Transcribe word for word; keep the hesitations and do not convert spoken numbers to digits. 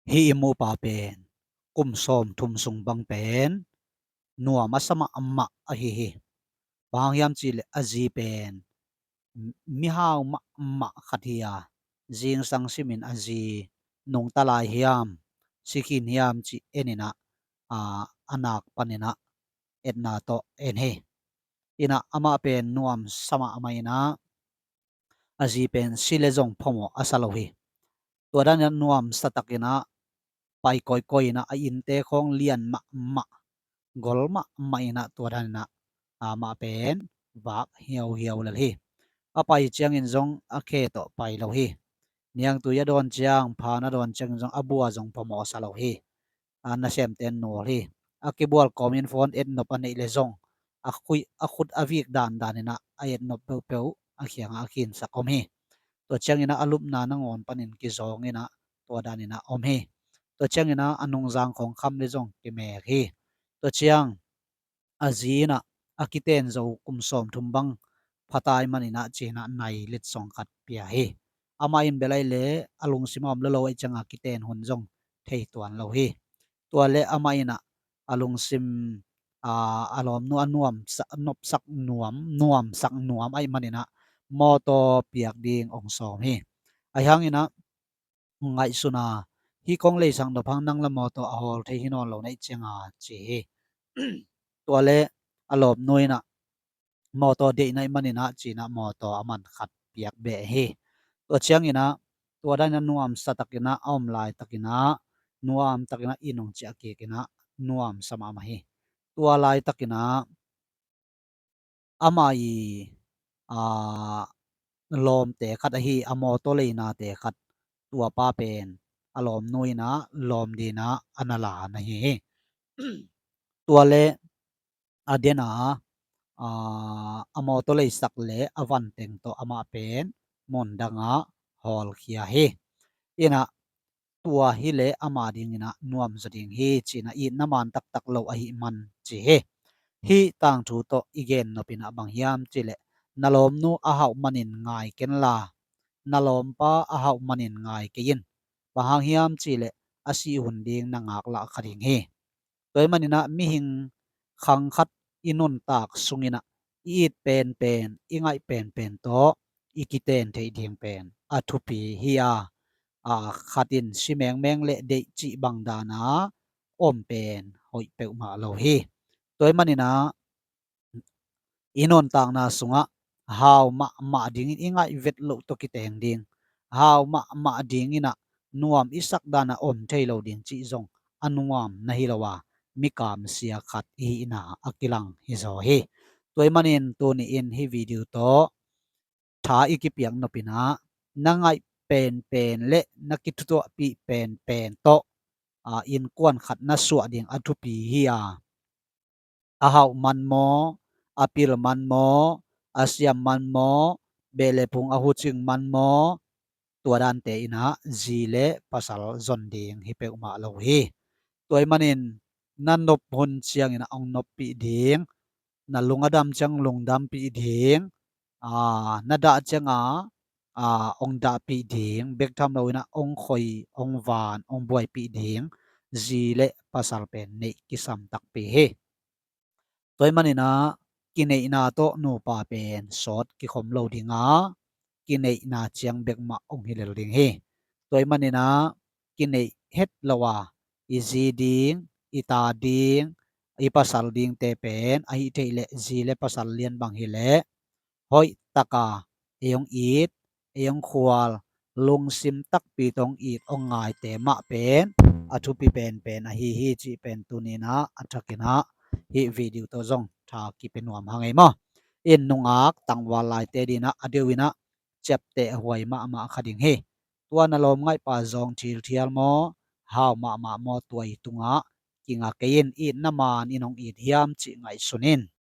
Hih i mupa pen kum sawmthum sung bang pen nuam a sa mahmah ahi hi. Bang hang hiam cihleh a zi pen mihau mahmah khat hi a, zingsang simin a zi nungta lai hiam, si khin hiam cih en inah, a nak paninah etna tawh en hi. Inah amah pen nuam sa mahmah inah a zi pen si le zong phamawh a sa lo hi. Tua daninah nuam sa takinah pai kawikawi inah a innte khawng lian mahmah, gol mahmah inah tua daninah amah pen vak hiauhiau lel hi. A pai ciangin zong a khe tawh pai lo hi. Niangtui a dawn ciang, phan a dawn ciangin zong a bua zong phamawh a sa lo hi. A nasemte nawl hi. A kibual kawmin phone etnop a neih le zong a khut a vik dandan inah a etnop peuhpeuh a khiangah a khinsak om hi. Tua cianginah a lupna nangawn panin kizawng inah tua daninah om hi. Tua cianginah a nungzang khawng kham le zong kimek hi. Tua ciang a zi inah a kiten zo kum sawmthum bang phatai maninah cinah nai litsong khat pia hi. Amah in bel aih le a lungsim a om lolo aih cianga kiten hun zong thei tuan lo hi. Tua le amah inah a lungsim a lawmnu a nuamsak, nopsak nuam, nuamsak nuam aih maninah mawtaw piak ding ong sawm hi. Ahi hanginah ngaihsuna hih kong leisak nop hang nang la mawtaw a hawl thei hi nawn lo na ih cianga ci hi. Tua le a lawmnu inah mawtaw deih na ih maninah cinah mawtaw a man khat piak beh hi. Tua cianginah tua daninah nuamsa takinah a om laitakinah nuam takinah inn ong ciah kikinah nuamsa mahmah hi. Tua laitakinah ama i a lawmte khat ahi a mawtaw leinate khat tua pa pen a lawmnu inah lawm dinah a na la na hi hi. Tua le a dena a mawtaw leisak le a vanteng tawh amah pen mundangah hawlkhia hi. Inah tua hileh ama dinginah nuamzaw ding hi cinah itna man taktak lo ahi man ci hi. Hih tangthu tawh i gen nopinah bang hiam cihleh na lawmnu a hauh manin ngai kenla na lawmpa a hauh manin ngai kei in. Bang hang hiam cihleh a sih hun ding na ngaklah kha ding hi. Tua ih maninah mihing khang khat i nuntak sunginah i it penpen i ngaih penpen tawh i kiten theih ding pen a thupi hi a, a khat in si mengmeng le deih cih bang dana om pen hoih peuhmah lo hi. Tua ih maninah i nuntakna sungah hau mahmah dingin i ngaih vet loh tawh kiteng ding, hau mahmah dinginah nuam i sak dana om thei lo ding cih zong a nuam na hi lo a, mikam sia khat i hihna a kilang hi zaw hi. Tua ih manin tuni in hih video tawh tha i kipiak nopinah na ngaih penpen le na kithutuahpih penpen tawh a innkuan khat na suah ding a thupi hi a, a hauh man maw, a pil man maw, a siam man maw, beh le phung a hucing man maw, tua dante inah zi le pasal zon ding hi peuhmah lo hi. Tua ih manin na nop hun cianginah ong noppih ding, na lung a dam ciang lungdampih ding, a na dah cianga a ong dahpih ding, bek tham loinah ong khoi, ong van, ong buaipih ding zi le pasal pen neih kisam takpi hi. Tua ih maninah kineihna tawh nupa pen sawt kikhom lo dinga, kineihna ciang bekmah ong hi lel ding hi. Tua ih maninah kineih het lo a i zi ding, i ta ding, i pasal dingte pen ahi theih leh zi le pasal lian bang hileh hoih taka ei ong it, ei ong khual, lungsim takpi tawh ong it ong ngaite mah pen a thupi penpen ahi hi cih pen tuninah a thakinah hih video tawh zong tha kipia nuam hang ei maw. In nungak tangval laite dinah a deuh inah ciapteh a huai mahmah kha ding hi. Tua na lawm ngaihpa zawng thilthial maw, hau mahmah maw, tua i tungah kinga kei in, itna man in ong it hiam cih ngaihsun in.